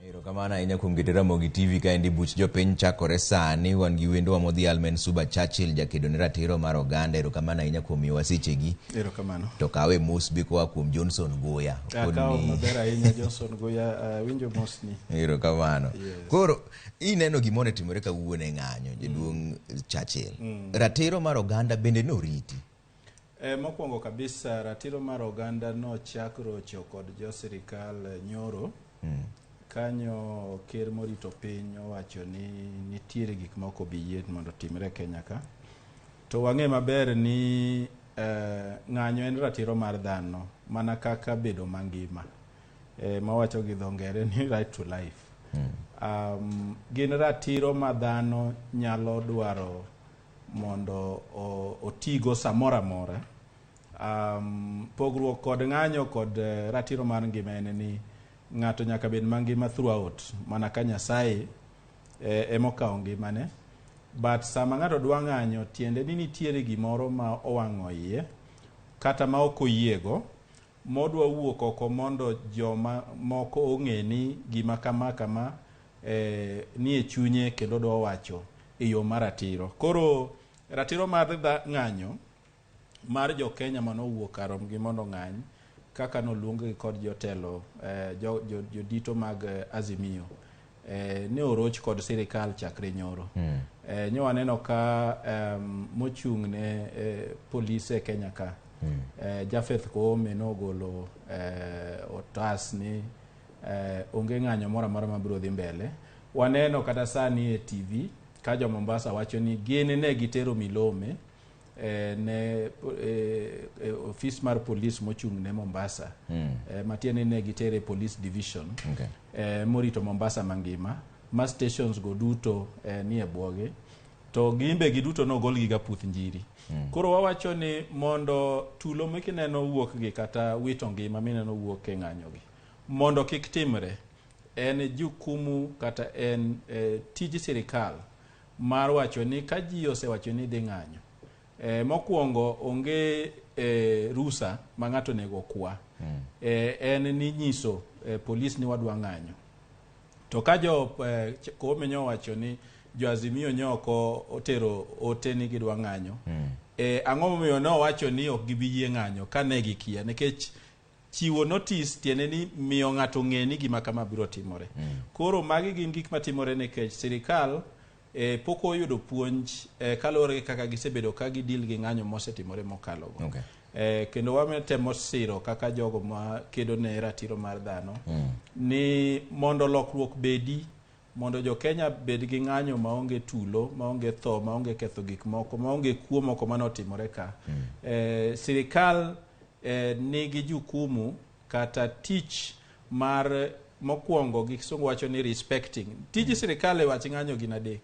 Erokamano ahinya kuom keto Ramogi TV kaendi. Buch jopiny chakore sani. Wan gi wendowa modhial ma en Suba Churchill, jakedo ne ratiro mar oganda. Erokamano ahinya kuom miyowa sechegi. Erokamano. To kawe mos be koa kuom Johnson Guya. Akawo maber ahinya, Johnson Guya, winjo mosni. Erokamano. Yes. Koro ineno gima onetimore kawuono e ng'anyo, jaduong' Churchill. Ratiro mar oganda bende noriti? Mokwongo kabisa, ratiro mar oganda nochak rocho kod jo sirikal nyoro. Kanyo ker morito piny owacho ni nitiere gik ma ok obi yie mondo otimre e Kenya ka. To wang'e maber ni ng'anyo en ratiro mar dhano mana kaka bedo mangima. Mawacho gi dho ngere ni right to life. Gin ratiro ma dhano nyalo dwaro mondo otigo samoro amora. Pogruok kod ng'anyo kod ratiro mar ngima en ni ng'ato nyaka bed mangima throughout, mana ka Nyasaye emokawo ngimane. But sama ng'ato dwa ng'anyo, tiende ni nitiere gimoro ma owang'o iye kata ma ok oyiego, modwa wuok oko mondo joma moko ong'e ni gima kama kama nie chunye kendo odwa wacho e yo mar ratiro. Koro ratiro mar ng'anyo mar jo Kenya manowuok kar romgi mondo ong'any kaka noluong gi kod jotelo, jodito mag Azimio, ne oroch kod sirikal chakre nyoro. Nyo waneno ka mochung' ne polise e Kenya ka, Japheth Koome, nogolo otas ni onge ng'anyo moro amora mabiro dhi mbele. Waneno kata sani e TV ka jo Mombasa wacho ni gin ne gitero milome ne ofis mar polis mochung' ne Mombasa, matiende ni ne gitere police division morito Mombasa mangima, ma stations go duto nie bwogi, to gimbe giduto nogolgi ga puoth njiri. Koro wawacho ni mondo tulo mikineno wuok gi kata wito ngima mineno wuok e ng'anyo gi mondo kik timre, en jukumu kata en tij sirikal mar wacho ni ka ji osewacho ni dhi ng'anyo, mokwongo onge rusa ma ng'ato onego okwa. En ni nyiso polis ni wadwa ng'anyo. To ka jo Koome nyo owacho ni jo Azimio nyo ok otero ote ni gidwa ng'anyo, ang'o momiyo ne owacho ni ok gibi yie ng'anyo ka ne gikia? Nikech chiwo notice tiende ni miyo ng'ato ng'e ni gima kama biro timore. Koro magi gin gik matimore nikech sirikal pok oyudo puonj kaluwore gi kaka gisebedo ka gidil gi ng'anyo mosetimore mokalogo. Kendo wametemo siro kaka jogo ma kedo ne ratiro mar dhano ni mondo lokruok bedi, mondo jo Kenya bed gi ng'anyo maonge tulo, maonge tho, maonge ketho gik moko, maonge kuo moko manotimore ka. Sirikal nigi jukumu kata tich mar mokwongo, gi kisungu wacho ni respecting. Tij sirikal e wach ng'anyo gin adek: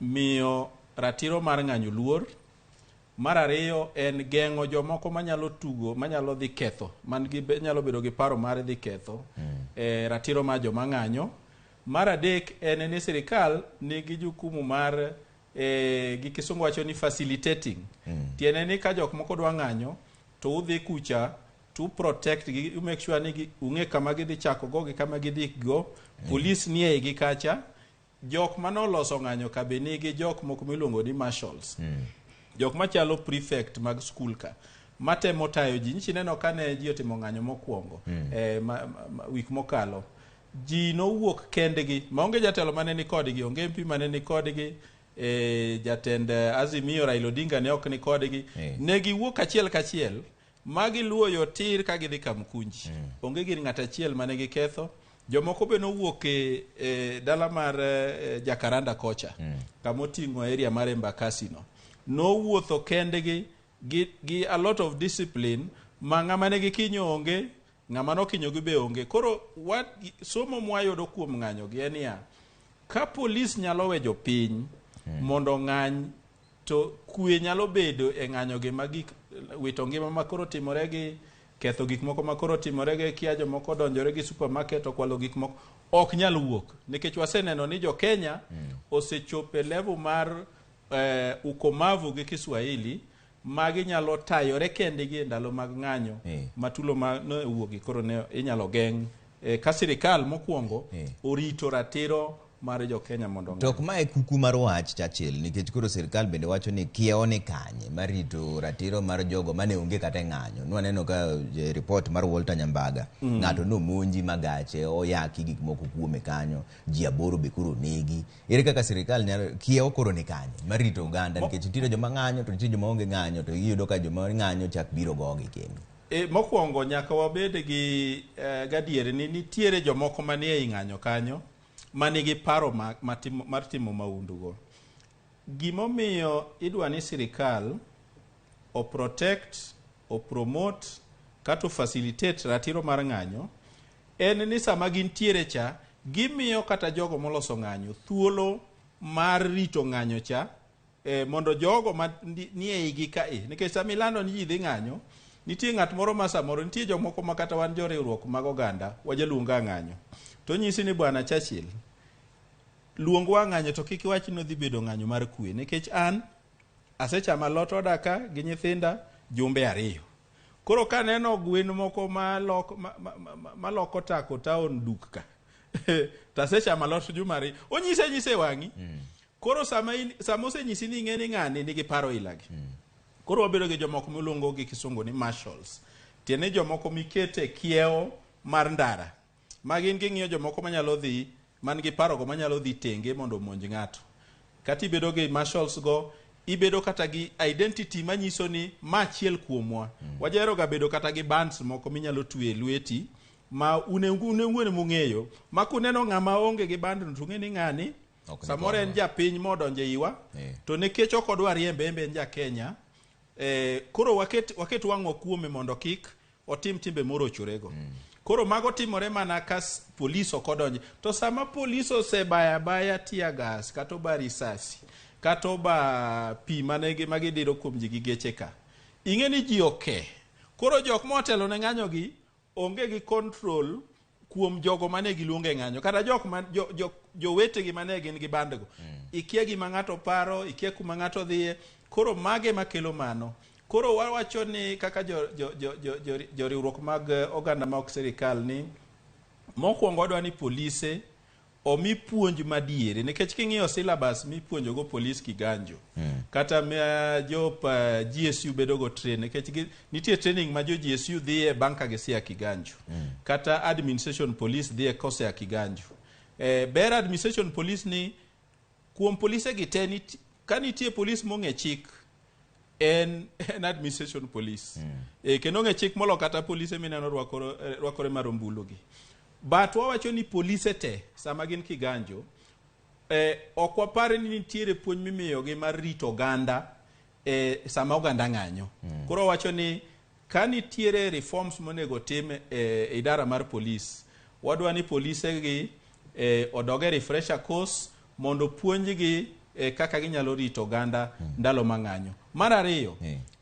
miyo ratiro mar ng'anyo luor; mar ariyo en geng'o jomoko manyalo tugo, manyalo dhi ketho, man gi nyalo bedo gi paro mar dhi ketho ratiro mar joma ng'anyo; mar adek en ni sirikal nigi jukumu mar gi kisungu wacho ni facilitating, tiende ni ka jok moko dwa ng'anyo to udhi kucha to protect gi, you make sure ni ung'e kama gidhi chako go gi kama gidhi go. Police nie igi kacha, jok manoloso ng'anyo ka be nigi jok moko miluongo ni marshals, jok machalo prefect mag skul ka matemo tayo ji. Nyichi neno ka ne ji otimo ng'anyo mokwongo wik mokalo, ji nowuok kendgi maonge jatelo mane ni kodgi, onge MP mane ni kodgi, jatend Azimio Raila Odinga ne ok ni kodgi. Ne giwuok achiel kachiel ma giluwo yo tir ka gidhi Kamkunji. Onge gir ng'at achiel mane giketho. Jomoko be nowuok e dala mar Jakaranda kocha, kamoting'o area mar Embakasi no, nowuotho kendgi gi a lot of discipline ma ng'ama ne gikinyo onge, ng'ama nokinyogi be onge. Koro somo mwayudo kuom ng'anyo gi en niya, ka polis nyalo we jopiny mondo ong'any, to kwe nyalo bedo e ng'anyo gi, ma gik wito ngima ma koro timore gi ketho gik moko ma koro timore gi kia jomoko donjore gi supermarket okwalo gik moko ok nyal wuok, nikech waseneno ni jo Kenya osechopo e level mar ukomavu gi Kiswahili ma ginyalo tayore kendgi e ndalo mag ng'anyo ma tulo ma ne owuogi koro ne inyalo geng'. Ka sirikal mokwongo orito ratiro mar jo Kenya mondo To ok mae kuku mar wach Churchill nikech koro sirikal bende wacho ni kiewo ni kanye mar rito ratiro mar jogo mane onge kata e ng'anyo. Nwaneno ka report mar Walter Nyambaga ng'ato nomonji ma gache oyaki gik moko kuome kanyo, ji 8 be koro onegi. Ere kaka sirikal nyalo kiewo koro ni kanye mar rito oganda nikech nitiere joma ng'anyo to nitie joma onge ng'anyo to iyudo ka joma ng'anyo chak biro gogi kendo. Mokwongo nyaka wabed gi gadieri ni nitiere jomoko manie ei ng'anyo kanyo manigi paro mar timo mahundugo. Gimomiyo idwa ni sirikal o protect, o promote kata o facilitate ratiro mar ng'anyo en ni sama gintiere cha gimiyo kata jogo moloso ng'anyo thuolo mar rito ng'anyo cha mondo jogo ma nie igi ka nikech sama ilando ni ji dhi ng'anyo nitie ng'at moro ma samoro nitie jomoko ma kata wan joriwruok mag oganda wajaluonga ng'anyo to nyisi ni bwana Churchill luongwa ng'anyo to kik iwach ni odhi bedo ng'anyo mar kwe nikech an asechamo alot oda ka gi nyithinda jumbe 2 koro kaneno gwen moko maloko tako town duk ka to asechamo alot juma 2 onyise nyise wang'i. Koro sama osenyisi ni ing'e ni ng'ani nigi paro ilagi. Koro wabedo gi jomoko miluongo gi kisungu ni marshals. Tiende jomoko mikete kiewo mar ndara. Ma gin ging'iyo jomoko manyalo dhi man gi parogo manyalo dhi tenge mondo omonj ng'ato. Kata ibedo gi marshals go, ibedo kata gi identity manyiso ni ma achiel kuomwa. Wajahero ga bedo kata gi bands moko minyalo twe e lweti ma une ung'eyo mung'eyo. Ma kuneno ng'ama onge gi band no to ung'e ni ng'ani samoro en japiny modonjo e iwa to nikech ok odwa riembe en be en ja Kenya. Koro waket wang'wa kuome mondo kik otim timbe morochorego. Koro mago timore mana ka polis ok odonje. To sama polis osebaya baya tear gas kata oba risasi kata oba pi mane magidiro kuom ji gi geche ka, ing'e ni ji oke. Koro jok motelo ne ng'anyo gi onge gi control kuom jogo mane giluongo e ng'anyo kata jok ma jowetegi mane gin gi bandgo. Ikia gima ng'ato paro, ikia kuma ng'ato dhiye. Koro mage makelo mano. Koro wawacho ni kaka joriwruok mag oganda ma ok sirikal ni mokwongo wadwa ni polise omi puonj madieri nikech king'iyo syllabus mipuonjogo polis Kiganjo kata jo GSU bedo go train nikech nitie training ma jo GSU dhiye bang' ka gisea Kiganjo kata administration police dhiye kosea Kiganjo. Ber administration police ni kuom polise gi te ka nitie polis mong'e chik en administration police. Kendo ong'e chik molo kata polise mineno rwakore mar ombulu gi. But wawacho ni polise te sama gin Kiganjo ok wapar ni nitiere puonj mimiyogi mar rito oganda sama oganda ng'anyo. Koro wawacho ni ka nitiere reforms monego tim e idara mar polis, wadwa ni polise gi odog e refresher course mondo puonjgi kaka ginyalo rito oganda ndalo mang'anyo. Mar ariyo,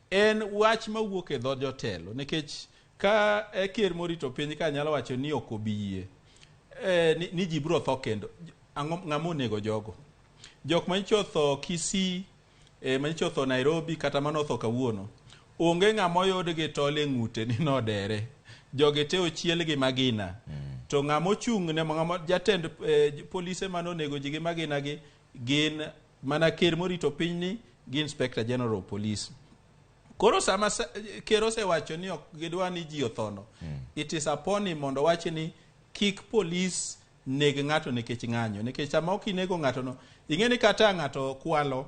en wach mawuok e dho jotelo nikech ka ker morito piny ka nyalo wacho ni ok obi yie ni ji biro tho kendo. Ng'ama onego jogo? Jok manyicho otho Kisii, manyicho otho Nairobi kata mano otho kawuono, onge ng'ama oyud gi tol e ng'ute ni nodere. Jogi te ochiel gi magina. To ng'ama ochung' ne ng'ama jatend polise mane onego ji gi magina gi gin mana ker morito pinyni gi Inspector General of Police. Koro sama ker osewacho ni ok gidwa ni ji othono, it is upon him mondo owach ni kik polis neg ng'ato nikech ng'anyo. Nikech sama ok inego ng'ato no, ing'e ni kata ng'ato kwalo,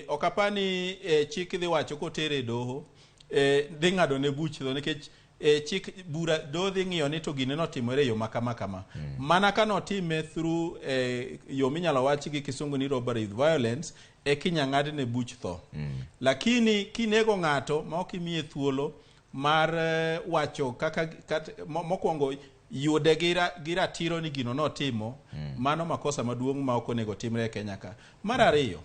ok apar ni chik dhi wacho kotere e doho, dhi ng'ado ne buch tho nikech chik bura doho dhi ng'iyo ni to gine notimore e yo ma kama kama. Mana ka notime through yo minyalo wach gi kisungu ni robbery with violence, e kinya ng'adne buch tho. Lakini kinego ng'ato ma ok imiye thuolo mar wacho kaka mokwongo yude gi ratiro ni gino notimo, mano makosa maduong' ma ok onego timre e Kenya ka. Mar ariyo,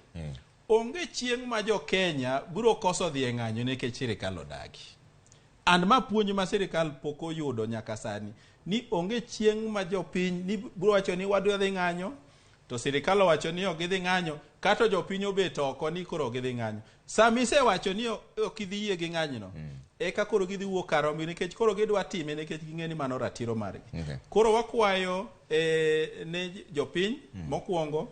onge chieng' ma jo Kenya biro koso dhi e ng'anyo nikech sirikal odagi. And ma puonj ma sirikal pok oyudo nyaka sani ni onge chieng' ma jopiny ni biro wacho ni wadwa dhi ng'anyo to sirikal owacho ni ok gidhi ng'anyo kata jopiny obet oko ni koro ok gidhi ng'anyo. Sama isewacho ni ok idhi yie gi ng'anyono, Eka koro gidhi wuok kar rombgi nikech koro gidwa time nikech ging'e ni mano ratiro margi. Okay. Koro wakwayo ne jopiny mokwongo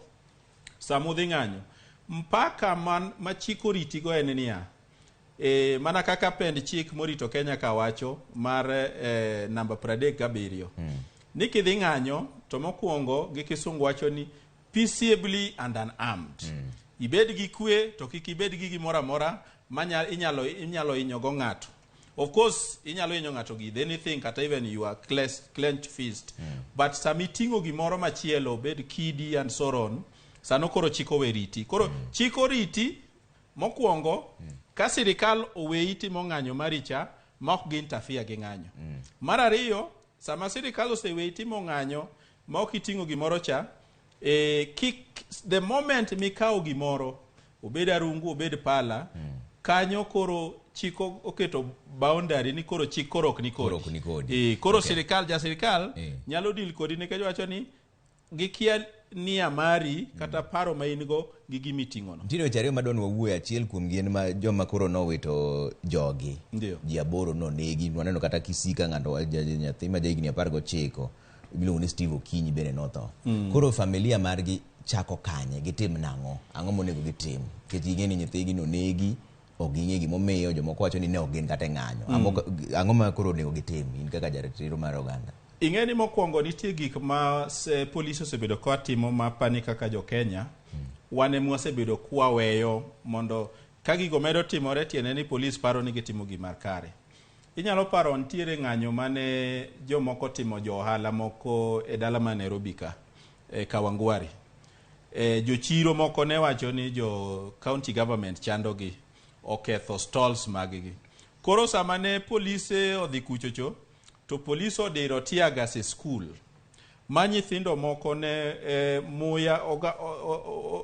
sama udhi ng'anyo mpaka man ma chik oritigo en niya mana kaka pend chik morito Kenya ka wacho mar namba 37 ni kidhi ng'anyo to mokwongo gi kisungu wacho ni peaceably and unarmed. Ibed gi kwe to kik ibed gi gimoro amora ma inyalo hinyogo ng'ato. Of course inyalo hinyo ng'ato gi anything kata even your clenched fist. But sama iting'o gimoro machielo obed kidi and so on, sano koro chik owe riti. Koro chik oriti mokwongo ka sirikal oweyi timo ng'anyo maricha ma ok gi interfere gi ng'anyo. Mar ariyo, sama sirikal oseweyi timo ng'anyo ma ok iting'o gimoro cha, kik the moment mikawo gimoro obed arungu obed pala, kanyo koro chik oketo boundary ni koro chik koro ok ni kodi. Koro ok ni kodi. Koro sirikal ja sirikal nyalo deal kodi nikech wacho ni gikia nia mari kata paro ma in go gi gima iting'o no. Nitiere weche ariyo madwa ni wawuoye, achiel kuom gi en ma joma koro nowito jogi. Ndio. Ji 8 nonegi, waneno kata Kisii ka ng'ato nyathi ma jahigni 19 miluongo ni Steve Okinyi bende notho. Koro familia margi chako kanye, gitim nang'o? Ang'o monego gitim? Nikech ging'e ni nyithigi nonegi, ok ging'e gimomiyo, jomoko wacho ni ne ok gin kata e ng'anyo. Ang'o ma koro onego gitim in kaka jaratiro mar oganda? Ing'e ni mokwongo nitie gik ma polis osebedo ka timo ma pani kaka jo Kenya wan ema wasebedo kwaweyo mondo ka gigo medo timore tiende ni polis paro ni gitimo gima kare. Inyalo paro nitiere ng'anyo mane jomoko timo jo ohala moko e dala ma Nairobi ka, e Kawangware. Jochiro moko ne wacho ni jo county government chandogi, oketho stalls mag-gi. Koro sama ne polise odhi kuchocho, to polis odiro tear gas e skul ma nyithindo moko ne muya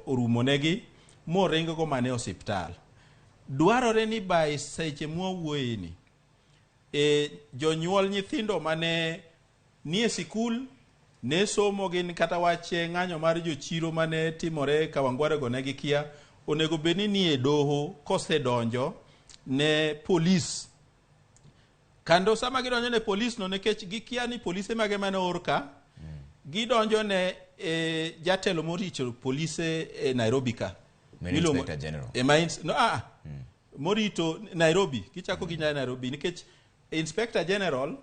orumonegi moring-go mana e osiptal. Dwarore ni by seche mwawuoye ni, jonyuol nyithindo mane nie sikul ne somo gin kata wach ng'anyo mar jochiro mane timore Kawangware go ne gikia, onego bed ni nie doho kosedonjo ne polis. Kendo sama gidonjo ne polis no nikech gikia ni polise mage mane oor ka, gidonjo ne jatelo morito polise e Nairobi ka. Main Inspector General. No, morito Nairobi, kichako gi Nairobi nikech Inspector General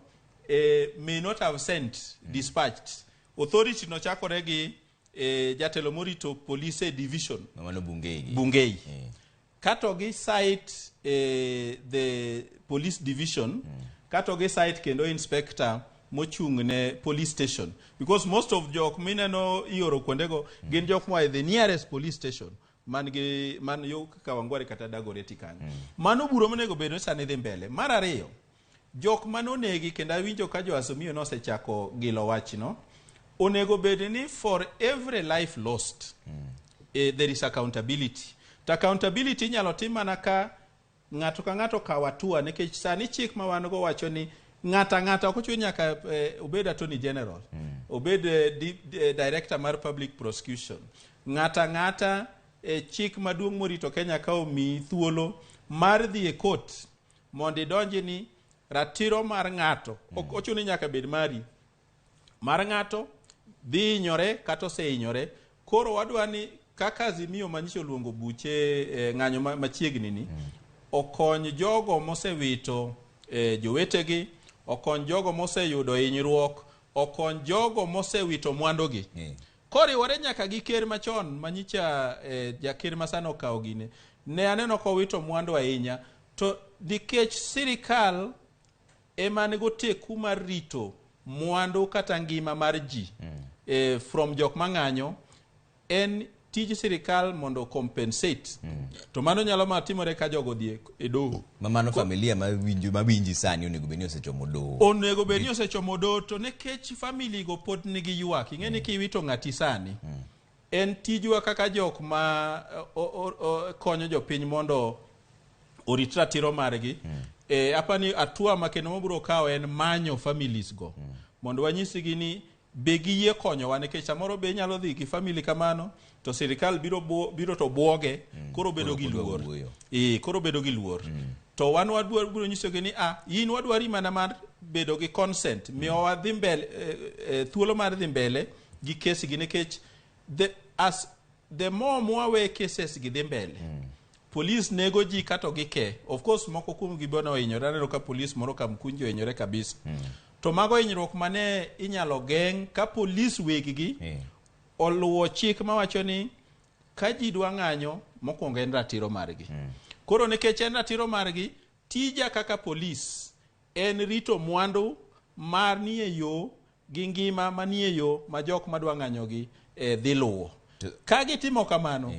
may not have sent, dispatched. Authority no chakore gi jatelo morito polise division. Mano Bungei. Bungei. Kato gi cite the police division, kato gi cite kendo inspector mochung' ne police station. Because most of jok mineno ioro kuondego gin jok moa e the nearest police station man gi man yo Kawangware kata Dagoretti kanyo. Mano buro monego bed ni sani dhi mbele. Mar ariyo, jok manonegi kendo awinjo ka jo Azimio nosechako gilo wachno, onego bed ni for every life lost, there is accountability. To accountability inyalo tim mana ka ng'ato ka ng'ato kawo hatua nikech sani chik ma wan go wacho ni ng'ato ang'ata ok ochuno nyaka obed attorney general, obed director mar public prosecution. Ng'ato ang'ata chik maduong' morito Kenya ka omiyi thuolo mar dhi e court mondo idonji ni ratiro mar ng'ato ok ochuno ni nyaka bed mari mar ng'ato dhi hinyore kata osehinyore. Koro wadwa ni kaka Azimio manyicho oluongo buche ng'anyo machiegni ni okony jogo mosewito jowetegi, okony jogo moseyudo hinyruok, okony jogo mosewito mwandugi. Koriwore nyaka gi ker machon manyicha jaker masani okawo gine, ne aneno kowito mwandu ahinya, to nikech sirikal ema nigo teku mar rito mwandu kata ngima mar ji from jok mang'anyo, en tij sirikal mondo compensate. To mano nyalo mana timore ka jogo odhi e doho. Ma mano familia mawinji sani onego bed ni osechomo doho. Onego bed ni osechomo doho, to nikech family go pod nigi ywak. Ing'e ni kiwito ng'ati sani, en tijwa kaka jok ma konyo jopiny mondo orit ratiro margi. Apani hatua ma kendo mabiro kawo en manyo families go. Mondo wanyisgi ni be giyie konyowa, nikech samoro be inyalo dhi gi family kamano to sirikal biro to buoge, koro bedo gi Koro luor. wuoyo. Koro bedo gi luor. To wan wadwaro biro nyisogi ni ah, in wadwari mana mar bedo gi consent, miyowa dhi mbele thuolo mar dhi mbele gi kesi gi nikech the as the more mwawe cases gi dhi mbele police nego ji kato gike. Of course moko kuom gi bende ohinyore. Aneno ka police moro Kamkunji ohinyore kabisa. To mago hinyruok mane inyalo geng' ka police weggi oluwo chik mawacho ni ka ji dwa ng'anyo mokwongo en ratiro margi. Koro nikech en ratiro margi, tija kaka polis en rito mwandu manie yo gi ngima manie yo ma jok madwa ng'anyogi dhi luwo. Ka gitimo kamano,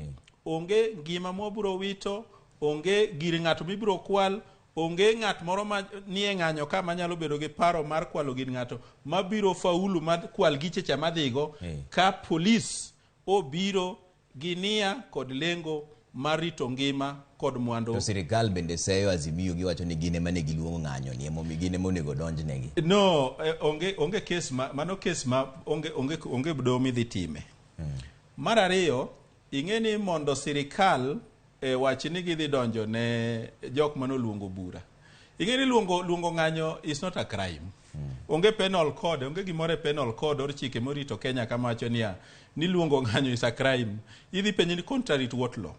onge ngima mwabiro wito, onge gir ng'ato mibiro kwal, onge ng'at moro ma nie ng'anyo ka manyalo bedo gi paro mar kwalo gir ng'ato mabiro faulu mar kwal giche cha madhigo ka polis obiro gi nia kod lengo mar rito ngima kod mwandu. To sirikal bende seyo Azimio giwacho ni gin ema ne giluongo ng'anyo ni emomiyo gin ema onego donjnegi. No, onge kes ma mano kes ma onge doho midhi time. Mar ariyo, ing'e ni mondo sirikal wach ni gidhi donjo ne jok manoluongo bura. Ing'e ni luongo ng'anyo is not a crime. Onge penal code, onge gimoro e penal code or chike morito Kenya kama wacho niya ni luongo ng'anyo is a crime. Idhi penji ni contrary to what law?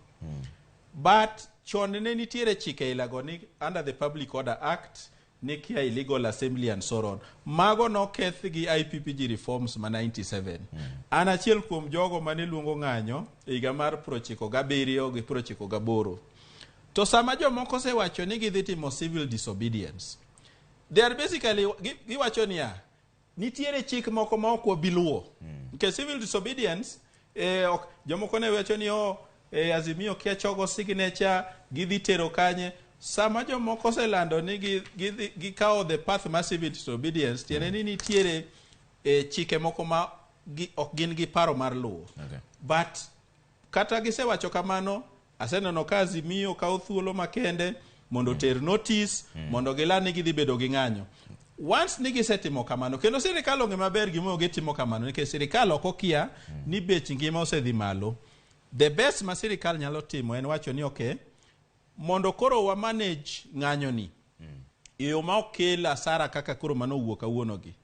But chon ne nitiere chike ilago ni under the Public Order Act ni kia illegal assembly and so on. Mago noketh gi IPPG reforms ma 97. An achiel kuom jogo mane luongo ng'anyo e higa mar 97 gi 98. To sama jomoko osewacho ni gidhi timo civil disobedience, they are basically giwacho niya nitiere chik moko ma ok wabi luwo. Nikech civil disobedience ok, jomoko ne wacho ni oh, Azimio kia chogo signature gidhi tero kanye. Sama jomoko oselando ni gikawo the path mar civil disobedience, tiende ni nitiere chike moko ma ok gin gi paro mar luwo. But kata gisewacho kamano, aseneno ka Azimio kawo thuolo makende mondo oter notice mondo giland ni gidhi bedo gi ng'anyo. Once ni gisetimo kamano, kendo sirikal ong'e maber gimomiyo gitimo kamano, nikech sirikal ok okia ni bech ngima osedhi malo. The best ma sirikal nyalo timo en wacho ni okay, mondo koro wa manage ng'anyo ni e yo ma ok kel asara kaka koro mano owuok kawuono gi.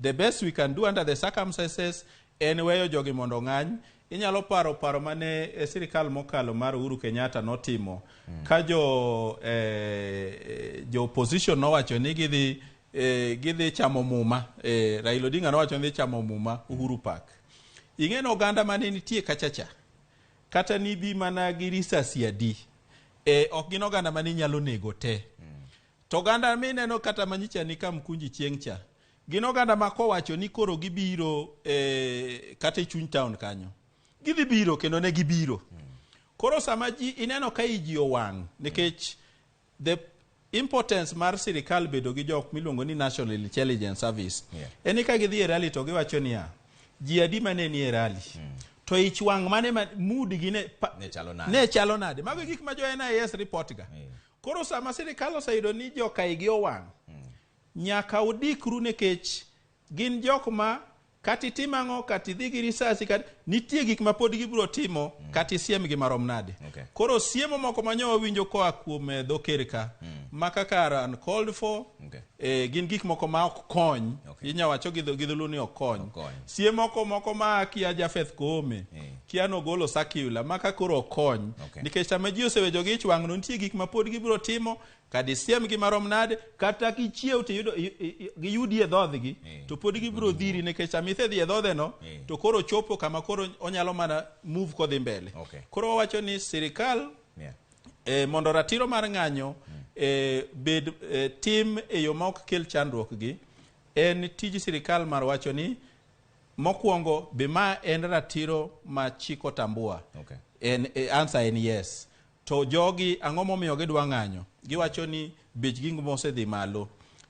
The best we can do under the circumstances en weyo jogi mondo ong'any. Inyalo paro mane sirikal mokalo mar Uhuru Kenyatta notimo ka jo opposition nowacho ni gidhi chamo muma. Raila Odinga nowacho ni dhi chamo muma Uhuru Park. Ing'e ni oganda mane nitie kachacha kata nibi mana gi risasi adi, ok gin oganda mane nyalo nego te. To oganda mineno kata manyicha ni Kamkunji chieng' cha, gin oganda ma kowacho ni koro gibiro kata e chuny town kanyo, gidhi biro kendo ne gibiro. Koro sama ji ineno ka ji owang' nikech the importance mar sirikal bedo gi jok miluongo ni National Intelligence Service. En ni ka gidhi e rally to giwacho niya, ji adi mane ni e rally? To ich wang' mane ma mood gi ne ne chalo nade? Mago e gik ma jo NIS report ga. Koro sama sirikal oseyudo ni joka igi owang', nyaka udikru nikech gin jok ma kata itim ang'o, kata idhi gi risasi, kata nitie gik ma pod gibiro timo, kata isiem gi marom nade. Koro siemo moko ma nyo wawinjo koa kuom dho ker ka, ma kaka are uncalled for, gin gik moko ma ok kony. Inya wacho gi dholuo ni ok kony. Siem moko ma kia Japheth Koome, kia nogolo circular, ma ka koro ok kony. Nikech sama ji osewejo gi ich wang' no, nitie gik ma pod gibiro timo, kata isiem gi marom nade, kata gichiew to giyudi e dhodhgi, to pod gibiro dhiri nikech sama isedhi e dhodhe no, to koro chopo kama koro onyalo mana move kodhi mbele. Koro wawacho ni sirikal mondo ratiro mar ng'anyo bed tim e yo ma ok kel chandruok gi, en tij sirikal mar wacho ni mokwongo be ma en ratiro ma chik otambua. En answer en yes. To jogi ang'o momiyo gidwa ng'anyo? Giwacho ni bech gik mosedhi malo.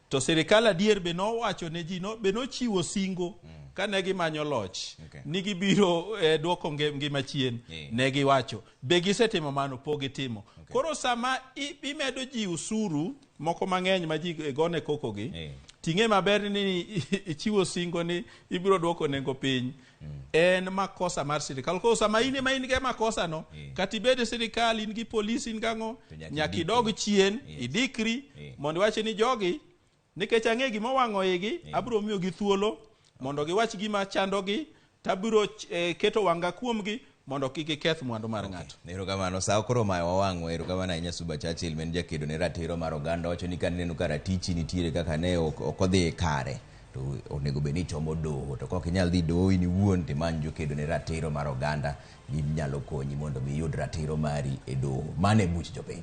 To sirikal adier be nowacho ne ji, be nochiwo singo kane gimanyo loch ni gibiro duoko ngima chien. Ne giwacho. Be gisetimo mano? Pok gitimo. Koro sama imedo ji usuru moko mang'eny ma ji gone koko gi, Ting'e maber ni ichiwo singo ni ibiro duoko nengo piny. En makosa mar sirikal. Koro sama in ema in gi makosa no, kata ibed e sirikal, in gi polis, in gang'o, To nyaka nyaka idikri. idog chien, idikri, mondo iwach ni jogi, nikech ang'e gima owang'o igi, abiro miyogi thuolo mondo giwach gima chandogi, tabiro keto wanga kuomgi mondo kik giketh mwandu mar ng'ato. Erokamano, sa koro omayo wawang'wa. Erokamano ahinya Suba Churchill, ma en jakedo ne ratiro mar oganda. Wacho ni ka ineno ka ratichi nitiere kaka ne ok odhi kare, to onego bed ni ichomo doho. To kok inyal dhi doho in iwuon, to imany jokedo ne ratiro mar oganda, ginyalo konyi mondo mi iyud ratiro mari e doho. Mano e buch jopiny.